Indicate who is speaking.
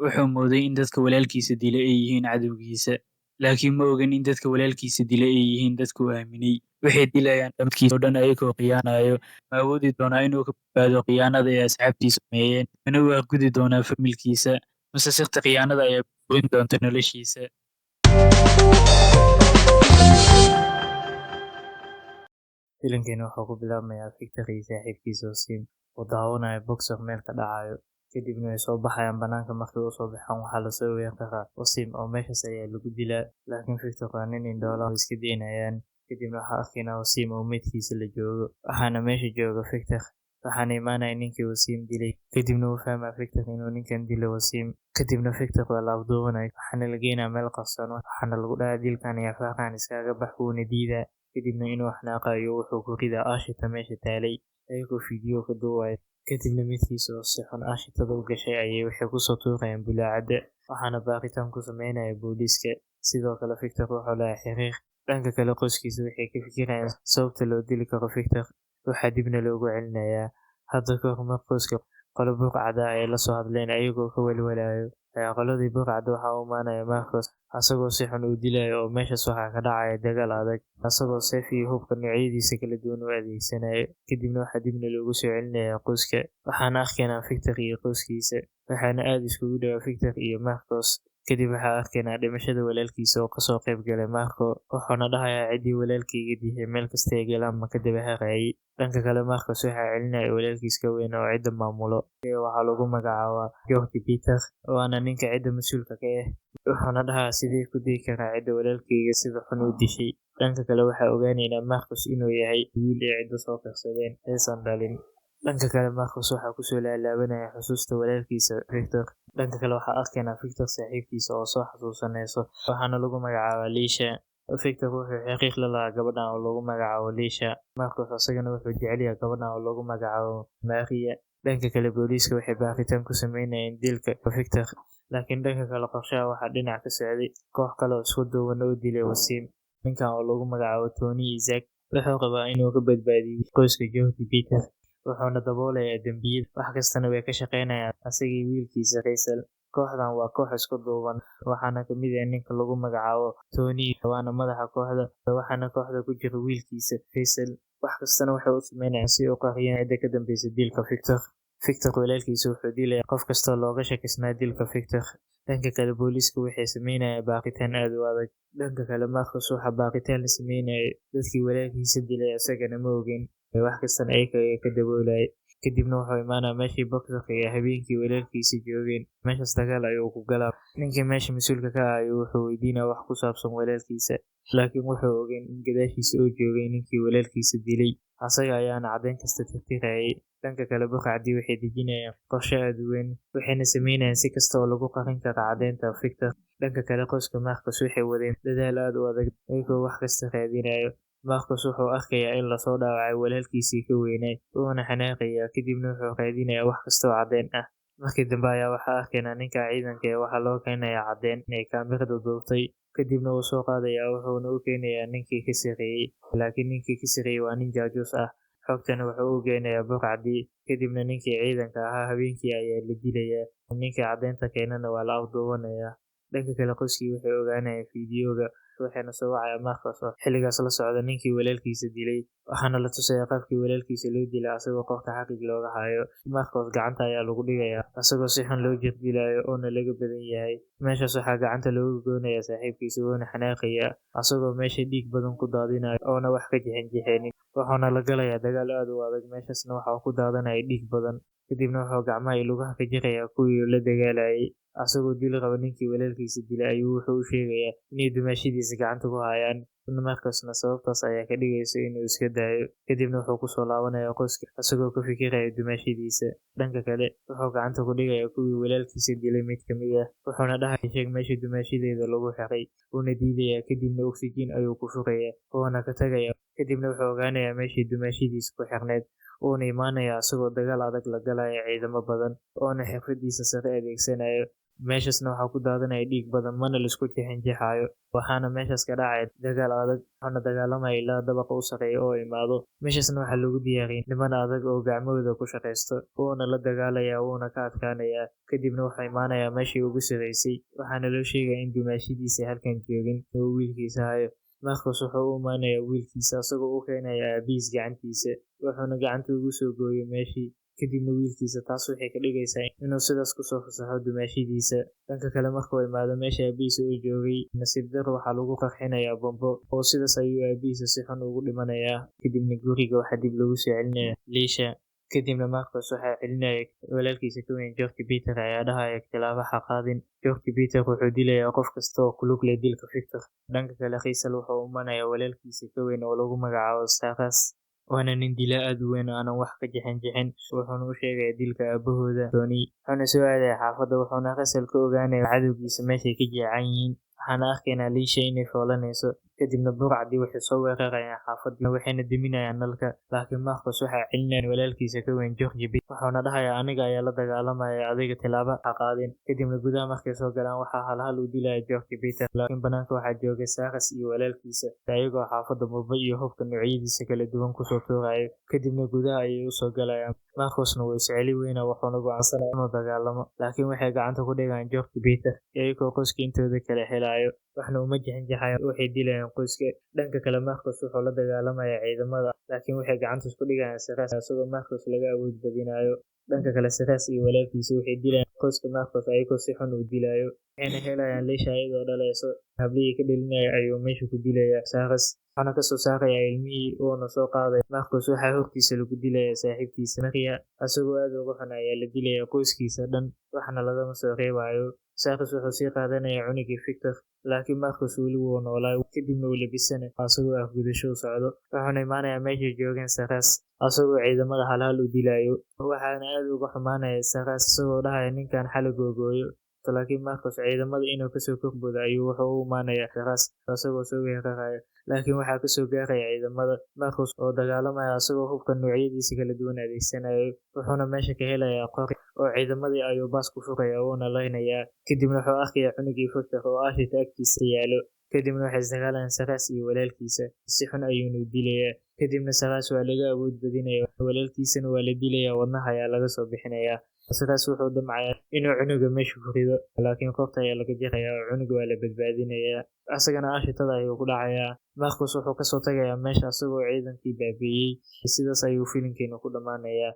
Speaker 1: Wuxuu mooday in dadka walaalkiisa dilay ay yihiin cadowgiisa, laakiin ma ogan in dadka walaalkiisa dilay ay yihiin dadka uu aaminay. Waxay dilayaan dhammaadkiisa oo dhan ayagoo khiyaanayo. Ma awoodi doonaa inuu ka badbaado khiyaanada ay asxaabtiisu sameeyeen? Mana waa gudi doonaa familkiisa? Mase sirta khiyaanada ayaa burin doonta noloshiisa?
Speaker 2: Filimkani wuxuu ku bilaabmayaa Victor iyo saaxiibkiisa Wasim oo daawanaya boxer meel ka dhacayo. Kadibna way soo baxayaan banaanka. Markay u soo baxaan waxaa lasoo weeraraa Wasim oo meeshaas ayaa lagu dilaa, laakiin Victor waa nin indhoola, way iska daynayaan. Kadibna waxaa arkaynaa Wasim oo meydkiisa la joogo, waxaana meesha jooga Victor. Waxaana imaanaya ninkii Wasim dilay. Kadibna wuu fahmaa Victor inuu ninkan dilay Wasim. Kadibna Victor waa la afduubanaya, waxaana la geynayaa meel qarsoon, waxaana lagu dhahaa dilkan iyo afaarkan iskaga bax, wuuna diidaa. Kadibna inuu xanaaqayo wuxuu ku ridaa aashita meesha taalay ayagoo fiidiyoo ka duubaya. Kadibna midkiisa oo si xun aashitada u gashay ayay waxay kusoo tuurayaan bulaacadda, waxaana baaritaan ku sameynaya booliiska. Sidoo kale Victor wuxuu lahaa xiriir. Dhanka kale qoyskiisa waxay ka fikirayaan sababta loo dili karo Victor. Waxaa dibna loogu celinayaa hadda kahor mar qoyska qolo burcada ay la soo hadleen ayagoo ka walwalayo. Ayaa qoladii burcadda waxaa u imaanaya Marcos asagoo si xun u dilayo, oo meeshaas waxaa ka dhacaya dagaal adag asagoo seef iyo hubka noocyadiisa kala duwan u adeegsanayo. Kadibna waxaa dibna loogu soo celinayaa qoyska, waxaana arkaynaa Victor iyo qoyskiisa, waxaana aad iskugu dhawaa Victor iyo Marcos. Kadib waxaa arkaynaa dhimashada walaalkiisa oo kasoo qayb galay Marco, wuxuuna dhahayaa ciddii walaalkayga dishay meel kasta ay galaan ma ka daba harayay. Dhanka kale Marcos waxaa celinaya walaalkiis ka weyn oo cidda maamulo, waxaa lagu magacaabaa George Peter, waana ninka cidda mas-uulka ka ah. Wuxuuna dhahayaa sidee ku dii karaa cidda walaalkayga sida xun u dishay. Dhanka kale waxaa ogaaneynaa Marcos inuu yahay wiil ay cidda soo karsadeen aysan dhalin. Dhanka kale Marcos waxaa kusoo laalaabanaya xusuusta walaalkiisa Victor. Dhanka kale waxaa arkaynaa Victor saaxiibkiisa oo soo xasuusanayso, waxaana lagu magacaabaa Liisha. Victor wuxuu xiriir la lahaa gabadhan oo lagu magacaabo Liisha. Marcos asagana wuxuu jecel yahay gabadhan oo lagu magacaabo Maria. Dhanka kale booliiska waxay baaritaan ku sameynayeen dilka Victor, laakiin dhanka kale qorshaha waxaa dhinac ka socday koox kale oo isku duuban oo dilay Wasim. Ninkan oo lagu magacaabo Tony Isaac wuxuu rabaa inuu ka badbaadiyo qoyska George Peter, wuxuuna daboolayaa dembiyada, wax kastana way ka shaqeynayaan asagii wiilkiisa Faisal. Kooxdan waa koox isku duuban, waxaana ka mid ah ninka lagu magacaabo Tony, waana madaxa kooxda, waxaana kooxda ku jira wiilkiisa Faisal. Wax kastana waxay u sameynayaan si u qariyaan cidda ka dambeysa dilka Victor. Victor walaalkiisa wuxuu dilayaa qof kasta looga shakisnaa dilka Victor. Dhanka kale booliisku waxay sameynayaan baaritaan aad u adag. Dhanka kale Marcos waxaa baaritaan la sameynayay dadkii walaalkiisa dilay, isagana ma ogeyn, wax kastana ayaga ayaa ka daboolayay. Kadibna wuxuu imaanaa meeshii boxerka iyo habeenkii walaalkiisa joogeen. Meeshaas dagaal ayuu ku galaa. Ninkii meesha mas-uulka ka ah ayuu wuxuu weydiinaya wax ku saabsan walaalkiisa, laakiin wuxuu ogeyn in gadaashiisa uu joogay ninkii walaalkiisa dilay, asaga ayaana caddeyn kasta tirtirayay. Dhanka kale burcadii waxay dejinayaan qorshe aad u weyn, waxayna sameynayaan si kasta oo lagu qarin karo caddeynta Victor. Dhanka kale qoyska Marcos waxay wadeen dadaal aad u adag iyagoo wax kasta raadinayo. Marcos wuxuu arkayaa in lasoo dhaawacay walaalkiisii ka weynay, wuuna xanaaqayaa. Kadibna wuxuu raadinayaa wax kasta oo caddeyn ah. Markii dambe ayaa waxaa arkaynaa ninka ciidanka ee waxaa loo keenayaa caddeyn ay kaamirada duubtay. Kadibna wuu soo qaadayaa, wuxuuna u keenayaa ninkii ka sarreeyay, laakiin ninkii ka sarreeyay waa nin jaajuus ah. Xogtana wuxuu u geynayaa burcadii. Kadibna ninkii ciidanka ahaa habeenkii ayaa la dilayaa, ninkii caddeynta keenana waa la afduubanayaa. Dhanka kale qoyskii waxay ogaanayaan fiidiyooga, waxayna soo wacayaan Marcos oo xilligaas la socda ninkii walaalkiisa dilay, waxaana la tusayaa qaabkii walaalkiisa loo dilay asagoo qoorta xarig looga hayo. Marcos gacanta ayaa lagu dhigayaa asagoo si xun loo jirdilayo oona laga badan yahay. Meeshaas waxaa gacanta looga goonayaa saaxiibkiisa, wuuna xanaaqayaa asagoo meesha dhiig badan ku daadinayo oona wax ka jixinjixeenin. Wuxuuna la galayaa dagaal aad u adag, meeshaasna waxaa ku daadanaya dhiig badan. Kadibna wuxuu gacmaha iyo lugaha ka jirayaa kuwii la dagaalayay. Asagoo dili raba ninkii walaalkiisa dilay ayuu wuxuu u sheegayaa inay dumaashidiisa gacanta ku hayaan. Marcosna sababtaas ayaa ka dhigaysa inuu iska daayo. Kadibna wuxuu kusoo laabanayaa qoyska asagoo ka fikiraya dumaashidiisa. Dhanka kale wuxuu gacanta ku dhigayaa kuwii walaalkiisa dilay mid ka mid ah, wuxuuna dhahaya sheeg meesha dumaashideeda lagu xiray, wuuna diidayaa. Kadibna oksijiin ayuu ku furayaa, wuuna ka tagayaa. Kadibna wuxuu ogaanayaa meeshii dumaashidiisa ku xirneyd, wuuna imaanayaa asagoo dagaal adag la galaya ciidamo badan oona xirfadiisa sare adeegsanayo. Meeshaasna waxaa ku daadanaya dhiig badan, mana laisku jixinjixayo. Waxaana meeshaas ka dhacaya dagaal adag, waxaana dagaalamaya ilaa dabaqa u sarreeya oo imaado. Meeshaasna waxaa lagu diyaariyay niman adag oo gacmahooda ku shaqaysto, wuuna la dagaalaya, wuuna ka adkaanayaa. Kadibna wuxuu imaanayaa meeshii ugu sarreysay, waxaana loo sheegaya in dumaashidiisa halkan joogin oo wiilkiisa hayo. Marcus wuxuu u imaanayaa wiilkiisa asagoo u keenaya aabihiis gacantiisa, wuxuuna gacanta ugu soo gooyay meeshii. Kadibna wiilkiisa taas waxay ka dhigaysaa inuu sidaas kusoo fasaxo dumaashidiisa. Dhanka kale, markuu imaado meesha aabihiisa uu joogay, nasiib darro waxaa lagu qarxinayaa bombo, oo sidaas ayuu aabihiisa si xun ugu dhimanayaa. Kadibna guriga waxaa dib lagu soo celinaya Liisha. Kadibna Marcus waxaa celinaya walaalkiisa ka weyn George Peter, ayaa dhahaya tilaabo ha qaadin. George Peter wuxuu dilayaa qof kasta oo ku lug leh dilka Victor. Dhanka kale, Russell wuxuu u imanayaa walaalkiisa ka weyn oo lagu magacaabo Sarah, waana nin dilaa aad u weyn oo aanan wax ka jixin jixin. Wuxuuna u sheegayaa dilka aabahooda Tony, wuxuuna soo aadaya xaafadda, wuxuuna Russell ka ogaanaya cadowgiisa meeshay ka jeecan yihiin. Waxaana arkaynaa Liisha inay foolanayso. Kadibna burcadii waxay soo weerarayaan xaafadii, waxayna deminayaan nalka, laakiin Marcus waxaa celinaya walaalkiisa ka weyn George B, wuxuuna dhahayaa aniga ayaa la dagaalamaya, adiga tilaabo ha qaadin. Kadibna gudaha markay soo galaan, waxaa halhal u dilaya George Peter, laakiin banaanka waxaa jooga Sarah iyo walaalkiisa, ayagoo xaafadda murba iyo hubka noocyadiisa kala duwan kusoo tuurayo. Kadibna gudaha ayay usoo galayaan. Marcusna wuu isceli weyna, wuxuuna go'aansanaya inuu dagaalamo, laakiin waxay gacanta ku dhigaan George Peter, iyagoo qoyska intooda kale helayo. Waxna uma jixinjixayaan, waxay dilayaan qoyska. Dhanka kale, Marcus wuxuu la dagaalamayaa ciidamada, laakiin waxay gacanta isku dhigayaan Sarah, isagoo Marcus laga awood badinayo. Dhanka kale, Sarah iyo walaalkiisa waxay dilayaan qoyska Marcus ayagoo si xun u dilayo, waxayna helayaan Liisha iyadoo dhalayso. Hablihii ka dhalinaya ayuu meesha ku dilayaa Sarah, waxaana kasoo saarayaa ilmihii, uuna soo qaaday. Marcus waxaa hortiisa lagu dilayaa saaxiibtiisa Maria, asagoo aad uga xun ayaa la dilayaa qoyskiisa dhan, waxna lagama soo reebayo. Sarah wuxuu sii qaadanayaa cunugii Victor, laakiin Marcus weli wuu noolaa. Kadibna uu labisana asagoo afgudasho u socdo, wuxuuna imaanayaa meeshay joogeen Sarah, asagoo ciidamada halhal u dilayo. Waxaana aad uga xumaanaya Sarah, isagoo dhahaya ninkan xala googooyo. Laakiin Marcus ciidamada inuu kasoo korboodo ayuu wuxuu u imaanayaa Sarah asagoo soo weeraraya, laakiin waxaa kasoo gaaraya ciidamada. Marcus oo dagaalamaya asagoo hubka noocyadiisa kala duwan adeegsanayo, wuxuuna meesha ka helayaa qori, oo ciidamadii ayuu baas ku furaya, wuuna laynayaa. Kadibna wuxuu arkayaa cunugii Victor oo ashita agtiisa yaalo. Kadibna waxay isdagaalayaan Sarah iyo walaalkiisa, si xun ayuuna u dilayaa. Kadibna Sarah waa laga awood badinaya, walaalkiisana waa la dilayaa, wadnaha ayaa laga soo bixinayaa. Sarah wuxuu damcayaa inuu cunuga meesha ku rido, laakiin qoorta ayaa laga jarayaa oo cunuga waa la badbaadinayaa, asagana ashitada ayuu ku dhacayaa. Marcus wuxuu kasoo tagayaa meesha asagoo ciidankii baabi'iyey. Sidaas ayuu filimkeenu ku dhammaanayaa.